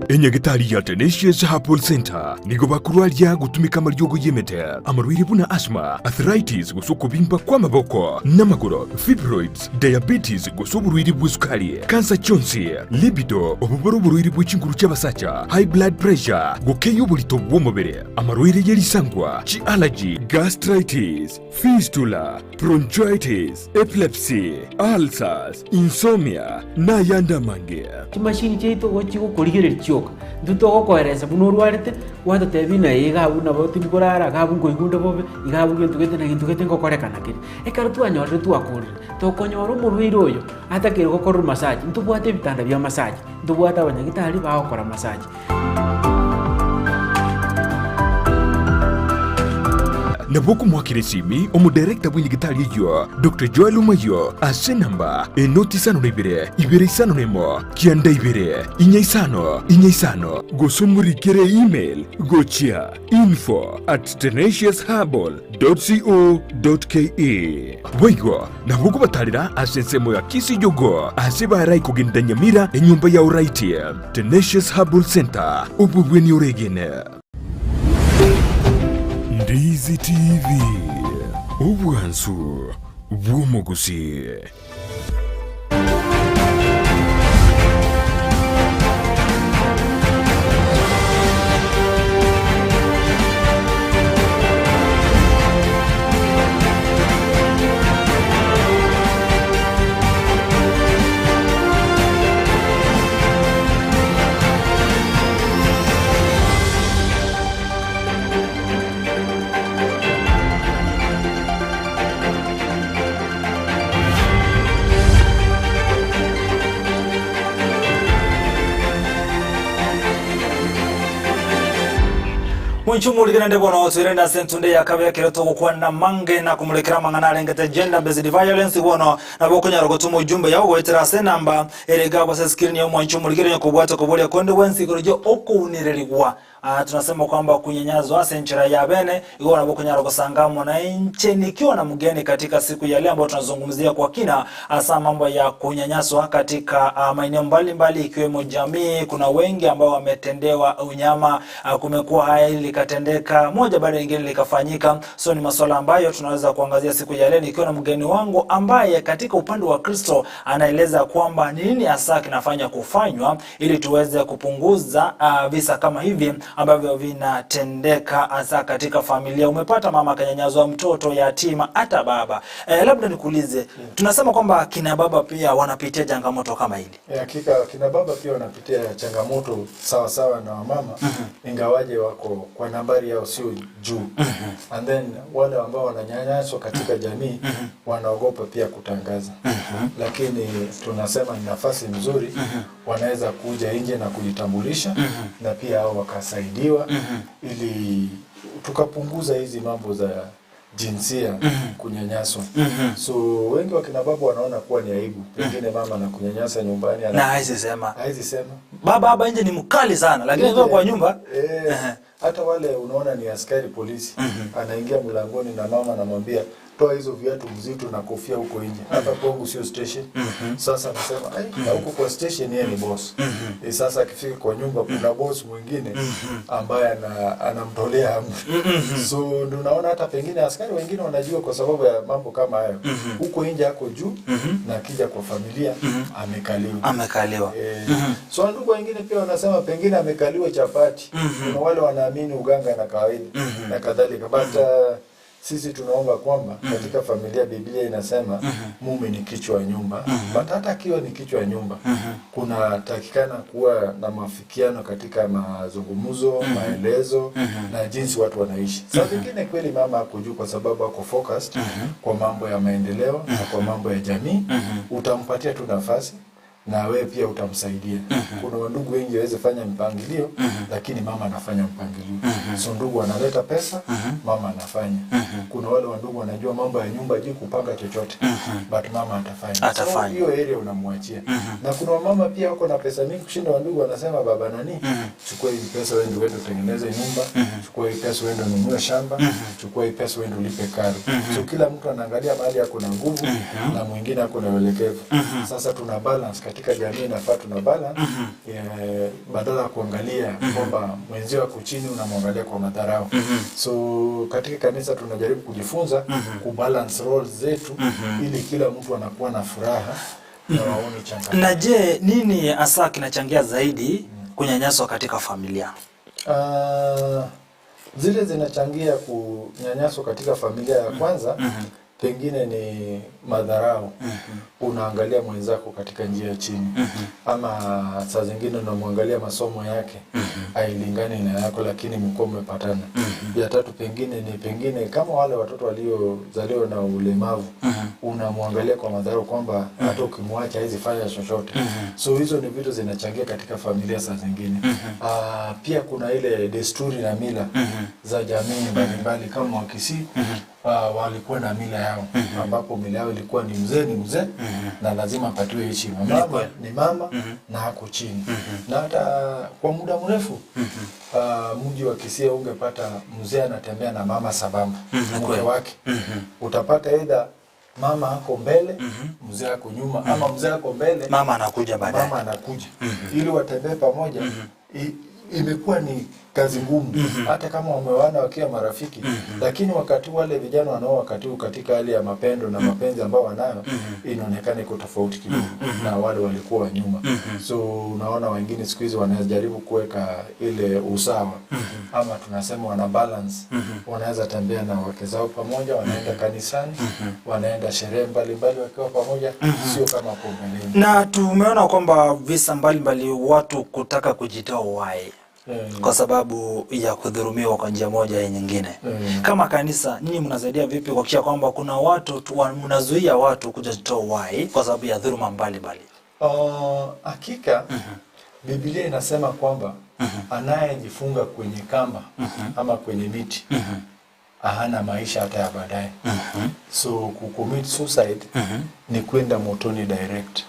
Enyagitari ya Tenacious Herbal Centre nigo bakorwaria gotumeka amariogo y'emete, amarwaire buna asthma, arthritis gose okobimba kw'amaboko n'amagoro, fibroids, diabetes gose oborwaire bw'esukari, kansa chionsi, libido, obobore oborwaire bwe chinguru chi'abasacha, high blood pressure, gokeyia oborito bw'omobere, amarwaire ye risankwa, chi'allergy, gastritis, fistula, bronchitis, epilepsy, ulcers, insomnia, na ayande amange. Chimashini chiaito igo chigokorigereria chioka, intwe togokoeresa buna orwarete, gwatotebia ng'a ee iga abwo nabo tindi korara, iga abwo nkoigwa onde bobe, iga abwo gento gete na gento gete ngokorekana kere. Ekero twanyorire twakorire, tokonyora omorwaire oyo atakeire gokorerwa massage, ntobwate ebitanda bia massage, ntobwate abanyagitari bagokora massage. Nabo okomoakera esimi omodarekta bw'enyagitari eyio, Doctor Joel Omayio, ase enamba enoti isano na ibere, ibere isano na emo, kianda ibere, inya isano, inya isano, gose omorikere email gochia info at tenaciousherbal dot co dot ke. Boigo nabo okobatarera ase ensemo ya Kisii-Jogoo ase barai kogenda Nyamira enyomba ya Oraiti, Tenacious Herbal Centre, obobweni oregene. Ndizi TV, obwansu bw'omogusii. Mwanchumurire naende bono toirende ase entunde ya kabere ekero togokwana mange na komurekera amang'ana arengete gender based violence bono nabo okonyara gotuma ujumbe yao goetera ase enamba ere iga ase screen ya omwanchumurigere onye kobwate koboria konde gwensi igoro ya okounererigwa Aa tunasema kwamba kunyanyazwa ase enchera ya bene, igo nabo okonyara gosanga amo nainche nikiwa na mgeni katika siku ya leo ambayo tunazungumzia kwa kina hasa mambo ya kunyanyaswa katika maeneo mbalimbali ikiwemo jamii. Kuna wengi ambao wametendewa unyama, kumekuwa haya hili likatendeka moja baada ya lingine likafanyika. So ni masuala ambayo tunaweza kuangazia siku ya leo nikiwa na mgeni wangu ambaye katika upande wa Kristo anaeleza kwamba ni nini hasa kinafanya kufanywa ili tuweze kupunguza visa kama hivi ambavyo vinatendeka hasa katika familia. Umepata mama akanyanyazwa, mtoto yatima, hata baba. Labda nikuulize, tunasema kwamba kina baba pia wanapitia changamoto kama hili. Hakika kina baba pia wanapitia changamoto sawa sawa na wamama, ingawaje wako kwa nambari yao sio juu. And then wale ambao wananyanyaswa katika jamii wanaogopa pia kutangaza, lakini tunasema ni nafasi nzuri, wanaweza kuja nje na kujitambulisha na pia hao wakasaidiwa ili tukapunguza hizi mambo za jinsia kunyanyaswa. So wengi wa kina baba wanaona kuwa ni aibu, pengine mama anakunyanyasa nyumbani, Na hawezi sema. hawezi sema. Baba hapa nje ni mkali sana, lakini akiwa kwa nyumba Hata wale unaona ni askari polisi anaingia mlangoni na mama anamwambia toa hizo viatu mzito na kofia huko nje, hapa kwangu sio station. Sasa anasema ai, na huko kwa station yeye ni boss. Sasa akifika kwa nyumba kuna boss mwingine ambaye anamtolea amri. So ndio unaona hata pengine askari wengine wanajua kwa sababu ya mambo kama hayo. Huko nje ako juu na akija kwa familia amekaliwa. Amekaliwa. So ndugu wengine pia wanasema pengine amekaliwa chapati. Kuna wale wanaamini uganga na kawaida na kadhalika. But sisi tunaomba kwamba katika familia Biblia inasema mume ni kichwa wa nyumba. But hata akiwa ni kichwa wa nyumba, kunatakikana kuwa na mafikiano katika mazungumzo, maelezo na jinsi watu wanaishi. Saa zingine kweli mama ako juu kwa sababu ako focused kwa mambo ya maendeleo na kwa mambo ya jamii. Utampatia tu nafasi. Na wewe pia utamsaidia. Kuna wandugu wengi hawezi fanya mpangilio lakini mama anafanya mpangilio. So ndugu analeta pesa, mama anafanya. Kuna wale wandugu wanajua mambo ya nyumba juu kupanga chochote but mama atafanya. Atafanya. So hiyo area unamwachia. Na kuna wamama pia wako na pesa mingi kushinda wandugu, wanasema baba nani, chukua hii pesa uende uende utengeneze nyumba, chukua hii pesa uende ununue shamba, chukua hii pesa uende ulipe karo. So kila mtu anaangalia mahali ako na nguvu na mwingine ako na uelekevu. Sasa tuna balance katika jamii, inafaa tuna balance eh, badala ya kuangalia kwamba mwenzio ako chini unamwangalia kwa madharau. So katika kanisa tunajaribu kujifunza kubalance roles zetu ili kila mtu anakuwa na furaha na waoni changamoto. Na je, nini hasa kinachangia zaidi kunyanyaswa katika familia? Ah, zile zinachangia kunyanyaswa katika familia ya kwanza pengine ni madharau. Unaangalia mwenzako katika njia ya chini ama saa zingine unamwangalia masomo yake hailingani na yako, lakini mko mmepatana. Ya tatu pengine ni pengine kama wale watoto waliozaliwa na ulemavu unamwangalia kwa madharau kwamba hata ukimwacha hawezi fanya chochote. So hizo ni vitu zinachangia katika familia saa zingine. Ah, pia kuna ile desturi na mila za jamii mbalimbali kama Wakisii walikuwa na mila yao ambapo mila yao ilikuwa ni mzee ni mzee na lazima apatiwe heshima. Mama ni mama na ako chini. Na hata kwa muda mrefu mji wa Kisii ungepata mzee anatembea na mama sambamba mke wake. Utapata aidha mama ako mbele mzee ako nyuma ama mzee ako mbele Mama anakuja baadaye. mama anakuja ili watembee pamoja. Imekuwa ni kazi ngumu hata kama wameoana wakiwa marafiki lakini wakati wale vijana wanao wakati huu katika hali ya mapendo na mapenzi ambao wanayo inaonekana iko tofauti kidogo na wale walikuwa wa nyuma. So unaona wengine siku hizi wanajaribu kuweka ile usawa ama tunasema wana balance. Wanaweza tembea na wake zao pamoja, wanaenda kanisani, wanaenda sherehe mbalimbali wakiwa pamoja, sio kama hapo mbeleni. Na tumeona kwamba visa mbalimbali watu kutaka kujitoa uhai kwa sababu ya kudhulumiwa kwa njia moja au nyingine. Kama kanisa, nyinyi mnasaidia vipi kuhakikisha kwamba kuna watu mnazuia watu kujitoa uhai kwa sababu ya dhuluma mbalimbali? Hakika Biblia inasema kwamba anayejifunga kwenye kamba ama kwenye miti hana maisha hata ya baadaye. So kucommit suicide ni kwenda motoni direct.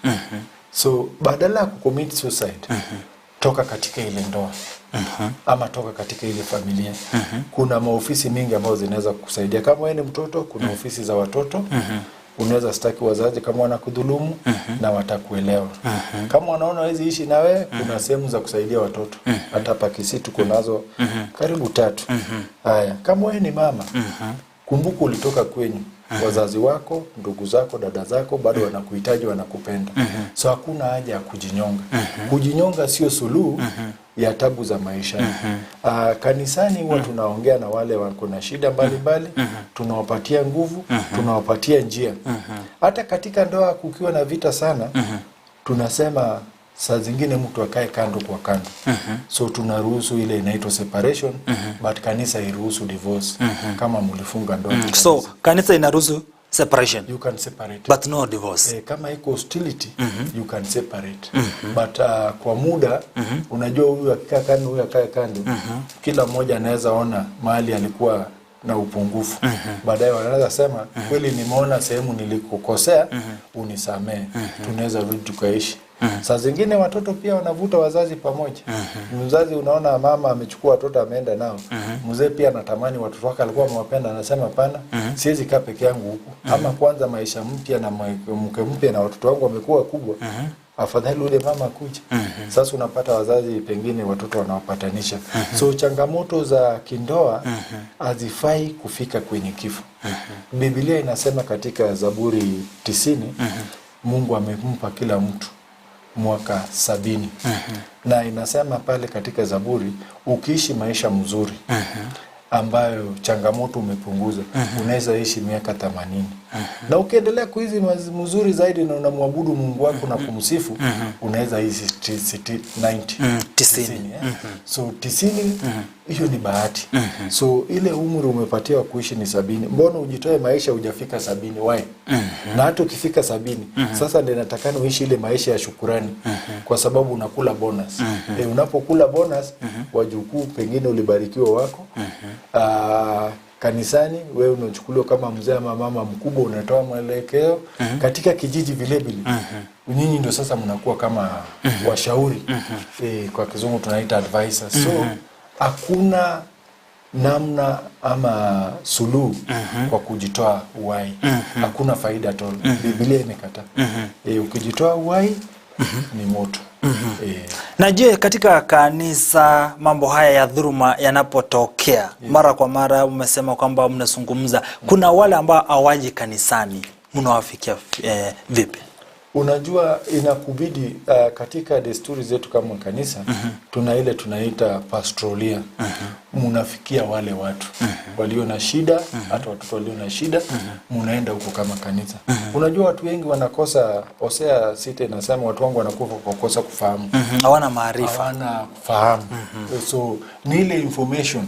So badala ya kucommit suicide toka katika ile ndoa ama toka katika ile familia. Kuna maofisi mingi ambazo zinaweza kukusaidia. Kama wewe ni mtoto, kuna ofisi za watoto unaweza staki wazazi kama wanakudhulumu na watakuelewa. Kama wanaona hawezi ishi na wewe, kuna sehemu za kusaidia watoto. Hata hapa Kisii tuko nazo karibu tatu. Haya, kama wewe ni mama, kumbuka ulitoka kwenyu wazazi wako, ndugu zako, dada zako bado wanakuhitaji, wanakupenda. So hakuna haja ya kujinyonga. Kujinyonga sio suluhu ya tabu za maisha. Kanisani huwa tunaongea na wale wako na shida mbalimbali, tunawapatia nguvu, tunawapatia njia. Hata katika ndoa kukiwa na vita sana, tunasema saa zingine mtu akae kando kwa kando. So tunaruhusu ile inaitwa separation, but kanisa iruhusu divorce kama mlifunga ndoa. So kanisa inaruhusu separation You can separate. but no divorce. Eh, kama iko hostility you can separate. But kwa muda unajua huyu akikaa kando huyu akae kando kila mmoja anaweza ona mahali alikuwa na upungufu. Baadaye wanaweza sema kweli nimeona sehemu nilikukosea, unisamee. Tunaweza rudi tukaishi. Saa zingine watoto pia wanavuta wazazi pamoja. Mzazi unaona mama amechukua watoto ameenda nao. Mzee pia anatamani watoto wake alikuwa amewapenda, anasema hapana, siwezi kaa peke yangu huku. Ama kwanza maisha mpya na mke mpya na watoto wangu wamekuwa wakubwa. Afadhali ule mama akuja. Sasa unapata wazazi pengine watoto wanawapatanisha. So changamoto za kindoa hazifai kufika kwenye kifo. Biblia inasema katika Zaburi 90 Mungu amempa kila mtu mwaka 70. Na inasema pale katika Zaburi ukiishi maisha mzuri ambayo changamoto umepunguza unaweza ishi miaka 80. Na ukiendelea kuishi mzuri zaidi na unamwabudu Mungu wako na kumsifu, unaweza ishi 90. 90. Eh? So 90 hiyo ni bahati. So ile umri umepatiwa kuishi ni 70. Mbona ujitoe maisha hujafika 70? Why? Na hata ukifika 70, sasa ndio inatakana uishi ile maisha ya shukurani, kwa sababu unakula bonus. Unapokula bonus, wajukuu pengine ulibarikiwa wako kanisani, wewe unachukuliwa kama mzee ama mama mkubwa, unatoa mwelekeo katika kijiji vile vile. Nyinyi ndio sasa mnakuwa kama washauri, kwa kizungu tunaita advisors. So hakuna namna ama suluhu kwa kujitoa uhai. Hakuna faida at all. Biblia imekataa. Ukijitoa uhai ni moto. Na je, katika kanisa mambo haya ya dhuluma yanapotokea mara kwa mara, umesema kwamba mnazungumza, kuna wale ambao hawaji kanisani, mnawafikia vipi? Unajua, inakubidi katika desturi zetu kama kanisa, tuna ile tunaita pastoralia. Munafikia wale watu walio na shida, hata watoto walio na shida, munaenda huko kama kanisa. Unajua watu wengi wanakosa, Hosea 6 inasema watu wangu wanakufa kwa kukosa kufahamu. Hawana maarifa. Hawana kufahamu. So ni ile information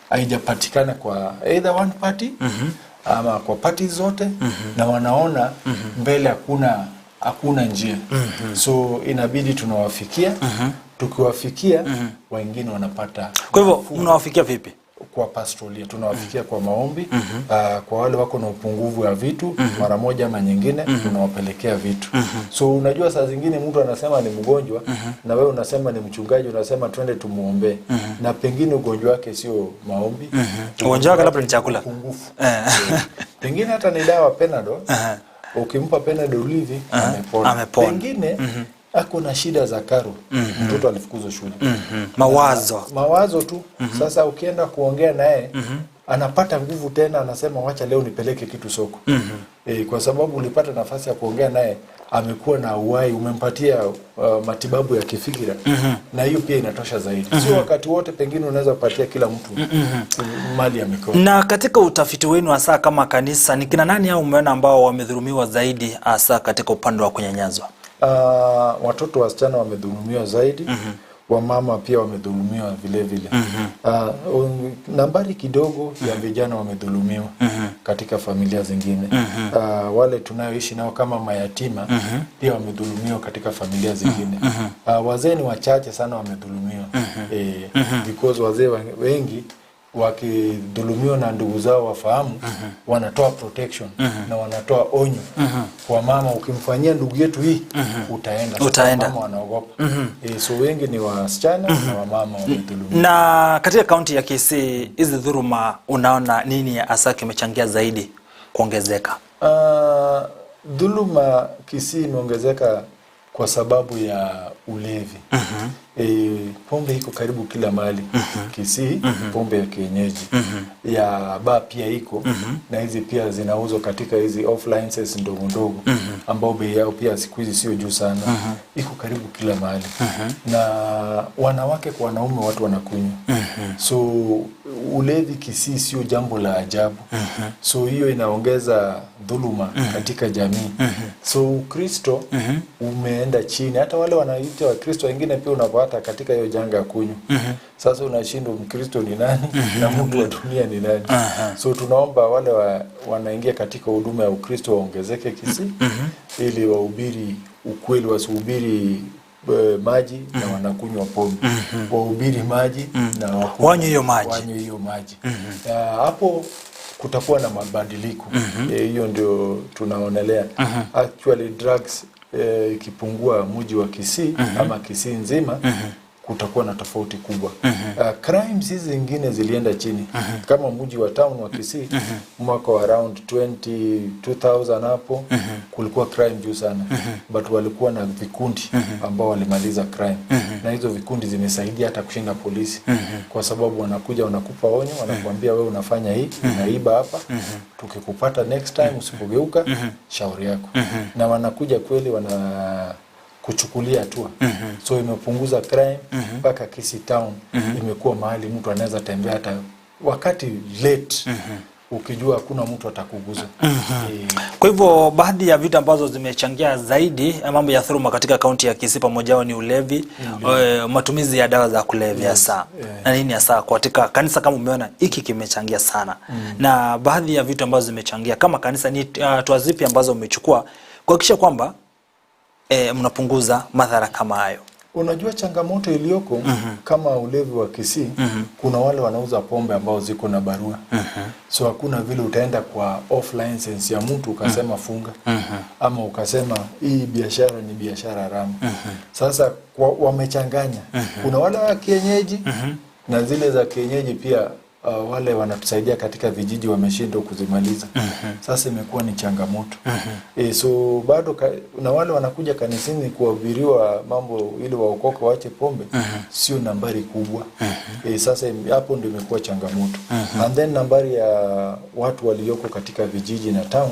haijapatikana kwa either one party ama kwa party zote, na wanaona mbele hakuna njia. So inabidi tunawafikia. Tukiwafikia, wengine wanapata Kwa hivyo mnawafikia vipi? Kwa pastoralia tunawafikia kwa maombi. Kwa wale wako na upungufu wa vitu, mara moja ama nyingine tunawapelekea vitu. So unajua saa zingine mtu anasema ni mgonjwa, na wewe unasema ni mchungaji, unasema twende tumuombee, na pengine ugonjwa wake sio maombi. Ugonjwa wake labda ni chakula. Upungufu. Pengine hata ni dawa Panadol. Ukimpa Panadol hivi, amepona. Amepona. Pengine ako na shida za karo, mtoto alifukuzwa shule. Mawazo. Mawazo tu. Sasa ukienda kuongea naye, anapata nguvu tena, anasema wacha leo nipeleke kitu soko. Kwa sababu ulipata nafasi ya kuongea naye, amekuwa na uhai, umempatia matibabu ya kifikira, na hiyo pia inatosha zaidi. Sio wakati wote pengine unaweza kupatia kila mtu mali ya mikono. Na katika utafiti wenu hasa kama kanisa, ni kina nani hao umeona ambao wamedhulumiwa zaidi hasa katika upande wa kunyanyazwa? Watoto wasichana wamedhulumiwa zaidi. Wamama pia wamedhulumiwa vile vile. Nambari kidogo ya vijana wamedhulumiwa katika familia zingine. Wale tunayoishi nao kama mayatima pia wamedhulumiwa katika familia zingine. Wazee ni wachache sana wamedhulumiwa. Because wazee wengi wakidhulumiwa na ndugu zao wafahamu, wanatoa protection na wanatoa onyo kwa mama, ukimfanyia ndugu yetu hii, utaenda. Sasa Utaenda. mama wanaogopa. So wengi ni wasichana na wamama wamedhulumiwa. Na katika kaunti ya Kisii, hizi dhuluma unaona nini hasa kimechangia zaidi kuongezeka? Dhuluma Kisii imeongezeka kwa sababu ya ulevi. Pombe iko karibu kila mahali Kisii, pombe ya kienyeji, ya baa pia iko, na hizi pia zinauzwa katika hizi off licenses ndogo ndogo, ambao bei yao pia siku hizi sio juu sana. Iko karibu kila mahali, na wanawake kwa wanaume watu wanakunywa. So ulevi Kisii sio jambo la ajabu. So hiyo inaongeza dhuluma katika jamii. So Ukristo umeenda chini, hata wale wanaita Wakristo wengine pia unapata katika hiyo janga ya kunywa. Sasa unashindwa Mkristo ni nani na mtu wa dunia ni nani. So tunaomba wale wanaingia katika huduma ya Ukristo waongezeke Kisii, ili wahubiri ukweli, wasihubiri maji na wanakunywa pombe. Wahubiri maji na wakunywe- Wanywe hiyo maji. wanywe hiyo maji. Hapo kutakuwa na mabadiliko. Hiyo ndio tunaonelea. Actually drugs ikipungua mji wa Kisii ama Kisii nzima, kutakuwa na tofauti kubwa. Crimes hizi zingine zilienda chini. Kama mji wa town wa Kisii, mwaka wa around 2000 hapo, kulikuwa crime juu sana, but walikuwa na vikundi ambao walimaliza crime, na hizo vikundi zimesaidia hata kushinda polisi, kwa sababu wanakuja wanakupa onyo, wanakuambia wewe unafanya hii, unaiba hapa, tukikupata next time usipogeuka, shauri yako. Na wanakuja kweli wana kuchukulia hatua. So imepunguza crime mpaka Kisii town imekuwa mahali mtu anaweza tembea hata wakati late. ukijua hakuna mtu atakuguza. Eh, Kwa hivyo baadhi ya vitu ambazo zimechangia zaidi mambo ya dhuluma katika kaunti ya Kisii pamoja wao ni ulevi, matumizi ya dawa za kulevya hasa na nini hasa katika kanisa. Kama umeona hiki kimechangia sana na baadhi ya vitu ambazo zimechangia kama kanisa ni hatua zipi ambazo umechukua kuhakikisha kwamba mnapunguza madhara kama hayo? Unajua changamoto iliyoko kama ulevi wa Kisii, kuna wale wanauza pombe ambao ziko na barua. So hakuna vile utaenda kwa off license ya mtu ukasema funga ama ukasema hii biashara ni biashara haramu. Sasa kwa, wamechanganya. Kuna wale wa kienyeji na zile za kienyeji pia wale wanatusaidia katika vijiji wameshindwa kuzimaliza. Sasa imekuwa ni changamoto. So bado na wale wanakuja kanisani kuhubiriwa mambo ili waokoke waache pombe sio nambari kubwa. Sasa hapo ndio imekuwa changamoto. And then nambari ya watu walioko katika vijiji na town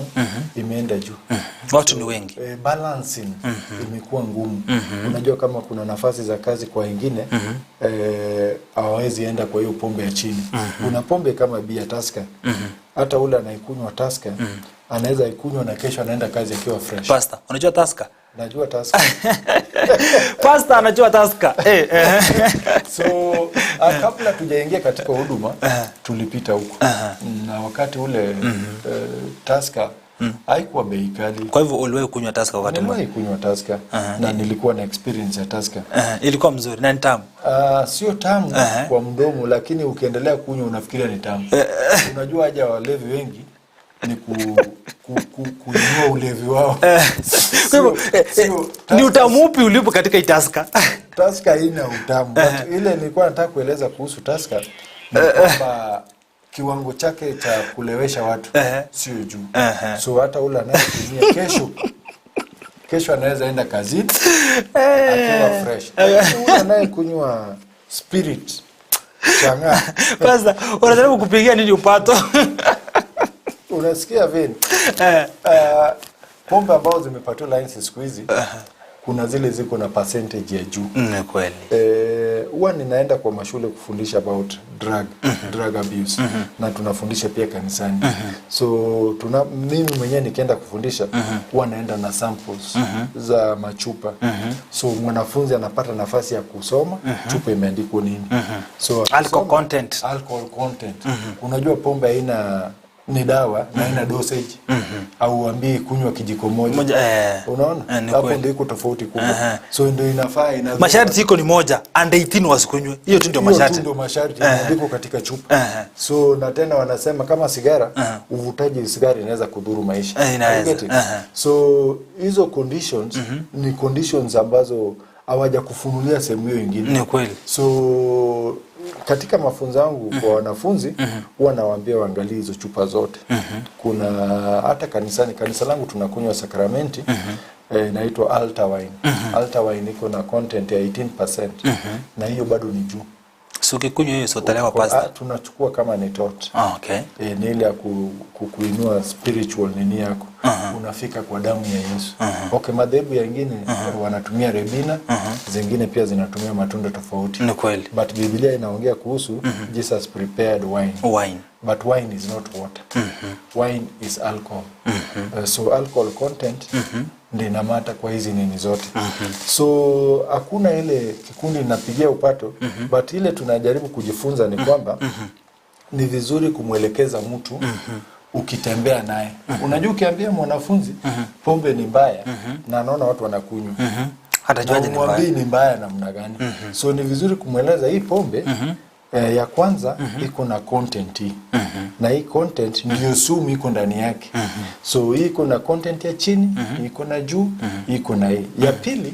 imeenda juu. Watu ni wengi. Balancing imekuwa ngumu. Unajua kama kuna nafasi za kazi kwa wengine hawawezi enda kwa hiyo pombe ya chini. Kuna pombe kama bia Tusker, hata ule anaikunywa Tusker anaweza ikunywa na kesho anaenda kazi akiwa fresh. Pastor, unajua Tusker? Najua Tusker. Pastor anajua Tusker. So kabla tujaingia katika huduma tulipita huko na wakati ule Tusker haikuwa bei kali. Kwa hivyo uliwahi kunywa Tusker wakati mmoja? Niliwahi kunywa Tusker na nilikuwa na experience ya Tusker. Ilikuwa mzuri na ni tamu. Sio tamu kwa mdomo, lakini ukiendelea kunywa unafikiria ni tamu. Unajua haja walevi wengi ni kuinua ulevi wao. Kwa hivyo ni utamu upi ulipo katika hii Tusker? Tusker haina utamu. But ile nilikuwa nataka kueleza kuhusu Tusker ni kwamba kiwango chake cha kulewesha watu sio juu. So hata ule anayetumia kesho kesho anaweza enda kazini akiwa fresh. Lakini ule anayekunywa spirit chang'aa Kwanza unajaribu kupigia nini upato? Unasikia Vin? Pombe ambazo zimepatiwa license siku hizi kuna zile ziko na percentage ya juu. Ni kweli. Huwa ninaenda kwa mashule kufundisha about drug abuse na tunafundisha pia kanisani. So mimi mwenyewe nikienda kufundisha huwa naenda na samples za machupa. So mwanafunzi anapata nafasi ya kusoma chupa imeandikwa nini. So Alcohol akisoma, content. Alcohol content. Unajua pombe haina ni dawa na haina dosage au uambii kunywa kijiko moja. Moja, Unaona? Ni Hapo kweli. ndio iko tofauti kubwa. So ndio inafaa ina Masharti iko ni moja, under 18 wasikunywe. Hiyo tu ndio Hiyo tu masharti. ndio masharti imeandikwa katika chupa. So na tena wanasema kama sigara, uvutaji sigara inaweza kudhuru maisha. Inaweza. You get it? So hizo conditions ni conditions ambazo hawajakufunulia sehemu hiyo ingine. Ni kweli. So katika mafunzo yangu kwa wanafunzi huwa nawaambia waangalie hizo chupa zote. Kuna hata kanisani, kanisa langu tunakunywa sakramenti inaitwa altar wine. Altar wine iko na content ya 18% na hiyo bado ni juu. So ukikunywa hiyo sio utalewa pastor. Tunachukua kama ni tot. Okay. Ni ile ya kuinua spiritual nini yako. Unafika kwa damu ya Yesu. Okay, madhehebu yengine wanatumia rebina, zingine pia zinatumia matunda tofauti. Ni kweli. But Biblia inaongea kuhusu Jesus prepared wine. Wine. But wine is not water. Wine is alcohol. So alcohol content ndio inamata kwa hizi nini zote. So hakuna ile kikundi napigia upato, but ile tunajaribu kujifunza ni kwamba ni vizuri kumwelekeza mtu ukitembea naye. Unajua ukiambia mwanafunzi pombe ni mbaya na anaona watu wanakunywa. Hatajuaje ni mbaya? Umwambii ni mbaya namna gani. So ni vizuri kumweleza hii pombe ya kwanza iko na content hii. Na hii content ndio sumu iko ndani yake. So hii iko na content ya chini, iko na juu, iko na hii. Ya pili,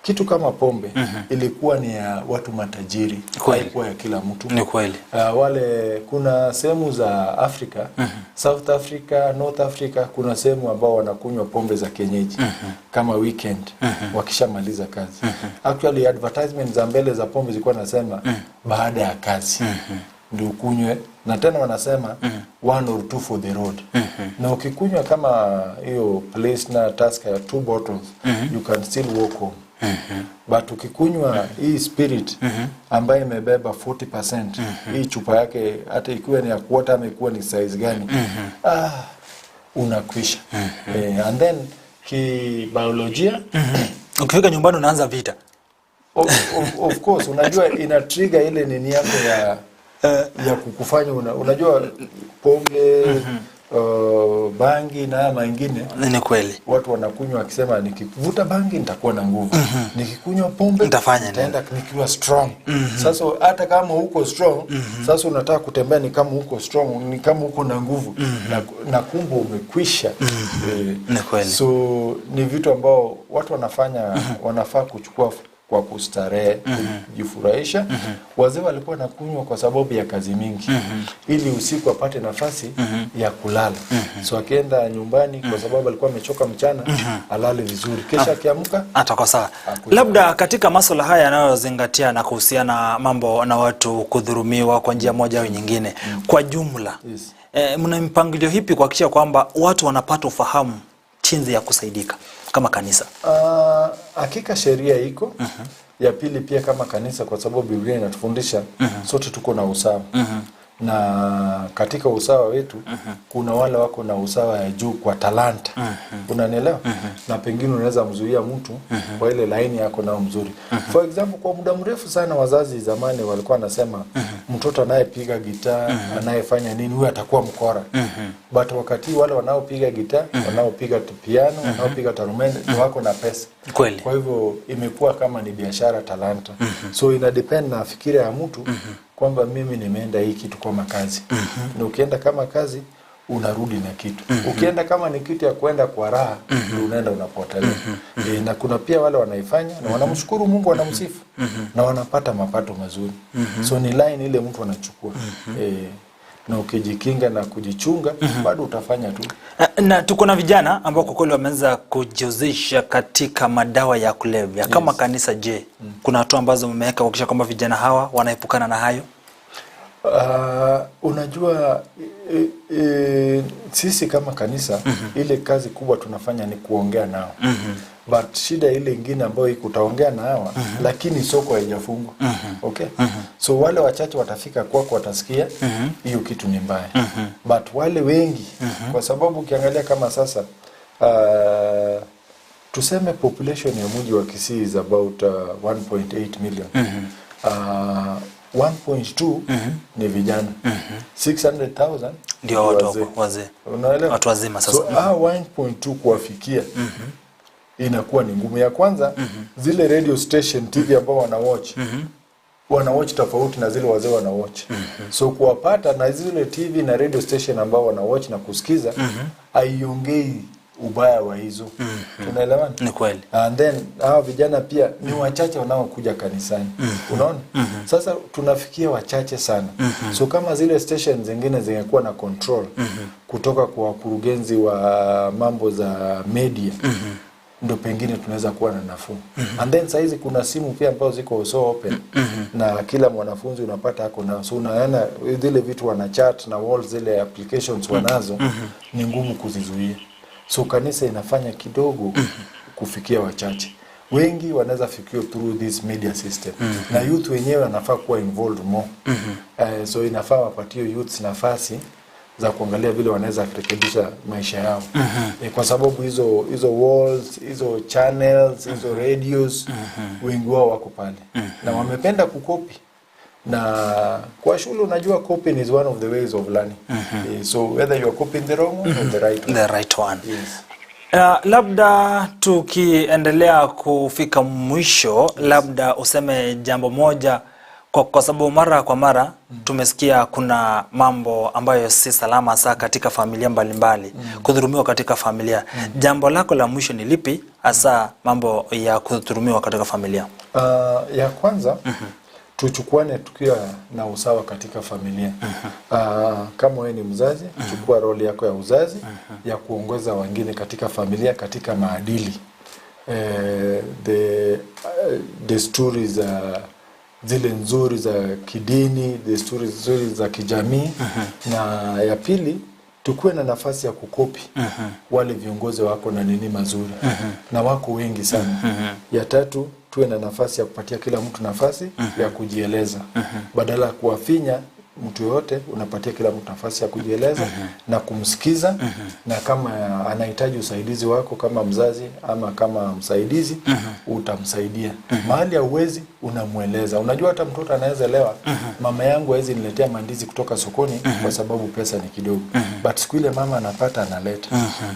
kitu kama pombe ilikuwa ni ya watu matajiri, haikuwa ya kila mtu. Ni kweli. Wale kuna sehemu za Afrika, South Africa, North Africa, kuna sehemu ambao wanakunywa pombe za kienyeji kama weekend wakishamaliza kazi. Actually advertisement za mbele za pombe zilikuwa nasema baada ya kazi. Ndio ukunywe na tena wanasema one or two for the road. Na ukikunywa kama hiyo Pilsner Tusker ya two bottles you can still walk home. But ukikunywa hii spirit ambayo imebeba 40% hii chupa yake hata ikiwa ni ya quarter ama ikiwa ni size gani ah, unakwisha. Eh, and then kibiolojia Ukifika nyumbani unaanza vita. Of course unajua ina trigger ile nini yako ya ya kukufanya unajua pombe bangi na haya mengine Ni kweli. watu wanakunywa akisema nikivuta bangi nitakuwa na nguvu nikikunywa pombe Nitafanya nini? nitaenda nikiwa strong sasa hata kama uko strong sasa unataka kutembea ni kama uko strong ni kama uko na nguvu na kumbe umekwisha eh, Ni kweli. so ni vitu ambao watu wanafanya wanafaa kuchukua kwa kustarehe kujifurahisha wazee walikuwa nakunywa kwa sababu ya kazi mingi ili usiku apate nafasi ya kulala so akienda nyumbani kwa sababu alikuwa amechoka mchana alale vizuri kesha akiamka Atakuwa sawa. Hakuna. Labda katika masuala haya yanayozingatia na kuhusiana mambo na watu kudhurumiwa kwa njia moja au nyingine kwa jumla Yes. mna mpangilio hipi kuhakikisha kwamba watu wanapata ufahamu chinzi ya kusaidika kama kanisa? Hakika sheria iko ya pili pia kama kanisa kwa sababu Biblia inatufundisha sote tuko na usawa na katika usawa wetu kuna wale wako na usawa ya juu kwa talanta unanielewa na pengine unaweza mzuia mtu kwa ile laini yako nao mzuri for example kwa muda mrefu sana wazazi zamani walikuwa wanasema mtoto anayepiga gitaa anayefanya nini huyu atakuwa mkora but wakati wale wanaopiga gitaa wanaopiga piano wanaopiga tarumene ndio wako na pesa Kweli. kwa hivyo imekuwa kama ni biashara talanta so ina depend na fikira ya mtu kwamba mimi nimeenda hii kitu kama kazi na ukienda kama kazi unarudi na kitu ukienda kama ni kitu ya kuenda kwa raha ndio unaenda unapotelea e, na kuna pia wale wanaifanya na wanamshukuru Mungu wanamsifu na wanapata mapato mazuri so ni line ile mtu anachukua e, na ukijikinga na kujichunga bado utafanya tu Na tuko na vijana ambao kwa kweli wameanza kujihusisha katika madawa ya kulevya kama kanisa. Je, kuna hatua ambazo mmeweka kuhakikisha kwamba vijana hawa wanaepukana na hayo? Unajua e, e, sisi kama kanisa ile kazi kubwa tunafanya ni kuongea nao but shida ile ingine ambayo iko utaongea na hawa lakini soko haijafungwa okay so wale wachache watafika kwako watasikia hiyo kitu ni mbaya but wale wengi kwa sababu ukiangalia kama sasa tuseme population ya mji wa Kisii is about 1.8 million 1.2 ni vijana 600,000 Ndio watu wazee. wazee. Unaelewa? Watu wazima sasa. So hawa 1.2 kuwafikia inakuwa ni ngumu. Ya kwanza zile radio station TV ambao wana watch wana watch tofauti na zile wazee wana watch. So kuwapata na zile TV na radio station ambao wana watch na kusikiza haiongei ubaya wa hizo. Tunaelewana? Ni kweli. And then hawa vijana pia ni wachache wanaokuja kanisani. Unaona? Sasa tunafikia wachache sana. So kama zile station zingine zingekuwa na control kutoka kwa wakurugenzi wa mambo za media ndo pengine tunaweza kuwa na nafuu. And then saizi kuna simu pia ambazo ziko so open na kila mwanafunzi unapata ako na so unaona zile vitu wana chat na wall zile applications wanazo ni ngumu kuzizuia. So kanisa inafanya kidogo kufikia wachache. Wengi wanaweza fikiwa through this media system na youth wenyewe wanafaa kuwa involved more. So inafaa wapatie youths nafasi za kuangalia vile wanaweza kurekebisha maisha yao kwa sababu hizo hizo walls hizo channels hizo radios wengi wao wako pale na wamependa kukopi na kwa shule unajua copying is one of the ways of learning so whether you are copying the wrong one or the right one The right one. yes. Labda tukiendelea kufika mwisho, labda useme jambo moja kwa sababu mara kwa mara tumesikia kuna mambo ambayo si salama hasa katika familia mbalimbali kudhulumiwa katika familia. Jambo lako la mwisho ni lipi hasa mambo ya kudhulumiwa katika familia? Ya kwanza tuchukuane tukiwa na usawa katika familia. Kama wewe ni mzazi, chukua roli yako ya uzazi ya kuongoza wengine katika familia katika maadili the desturi za zile nzuri za kidini, desturi nzuri za kijamii na ya pili tukuwe na nafasi ya kukopi wale viongozi wako na nini mazuri na wako wengi sana. Ya tatu tuwe na nafasi ya kupatia kila mtu nafasi ya kujieleza badala ya kuwafinya mtu yoyote, unapatia kila mtu nafasi ya kujieleza na kumsikiza, na kama anahitaji usaidizi wako kama mzazi ama kama msaidizi utamsaidia. Mahali hauwezi unamweleza. Unajua hata mtoto anaweza elewa, mama yangu hawezi niletea mandizi kutoka sokoni kwa sababu pesa ni kidogo, but siku ile mama anapata analeta.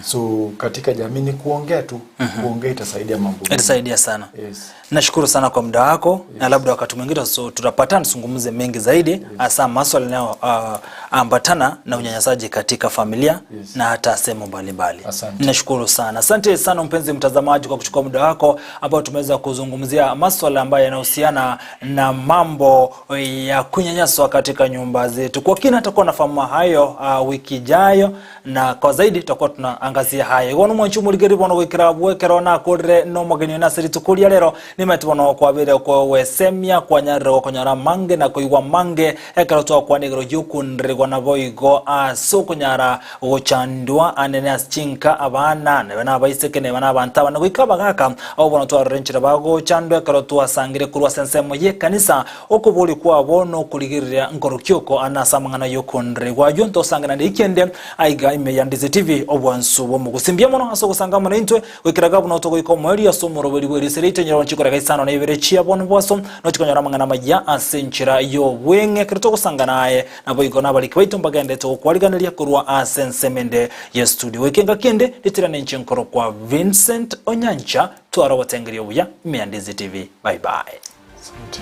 So katika jamii ni kuongea tu, kuongea itasaidia mambo mengi. Itasaidia sana. Yes. Nashukuru sana kwa muda wako na labda wakati mwingine so, tutapatana tuzungumze mengi zaidi hasa maswala yanayoambatana na unyanyasaji katika familia Yes. na hata sehemu mbalimbali. Asante. Nashukuru sana, asante sana mpenzi mtazamaji kwa kuchukua muda wako ambao tumeweza kuzungumzia maswala ambayo yanahusiana na mambo ya kunyanyaswa katika nyumba zetu. Kwa kina tutakuwa nafahamu hayo wiki ijayo, na kwa zaidi tutakuwa tunaangazia hayo. Igo nomwanchi omorigeri bono goikera bwekero nakorire nomogeni nase rituko ria rero nimete bono kwabire kwesemia kwanyarire gokonyora mange na koigwa mange ekero twakwana igoro giokundererwa naboigo ase okonyara gochandwa anene ase chinka abana nebe na abaiseke nebe na abanto abana goika abagaka abo bono twarora enchera bagochandwa ekero twasangire korwa ase ensemo ya ekanisa okobori kwabo na okorigereria nkorokia oko ane ase amang'ana yokondererwa aywo ntosange naende ekende aiga ime ya Ndizi TV obwansu bw'omogusi. Mbuya mono ase ogosanga amo naintwe goikera iga buna togoika omoerio ase omoroberi bw'eriso riaito nyora chikoreka isano na ibere chia bono bwaso nochikonyora amang'ana amaya ase enchera y'obweng'e ekero togosanga naye naboigo nabariki baito mbagenderete gokwariganeria korwa ase ensemo ende ye studio. Goika engaki ende ritirane inche nkorokwa Vincent Onyancha tware ogotengeria obuya ime ya Ndizi TV. Bye bye. Asante.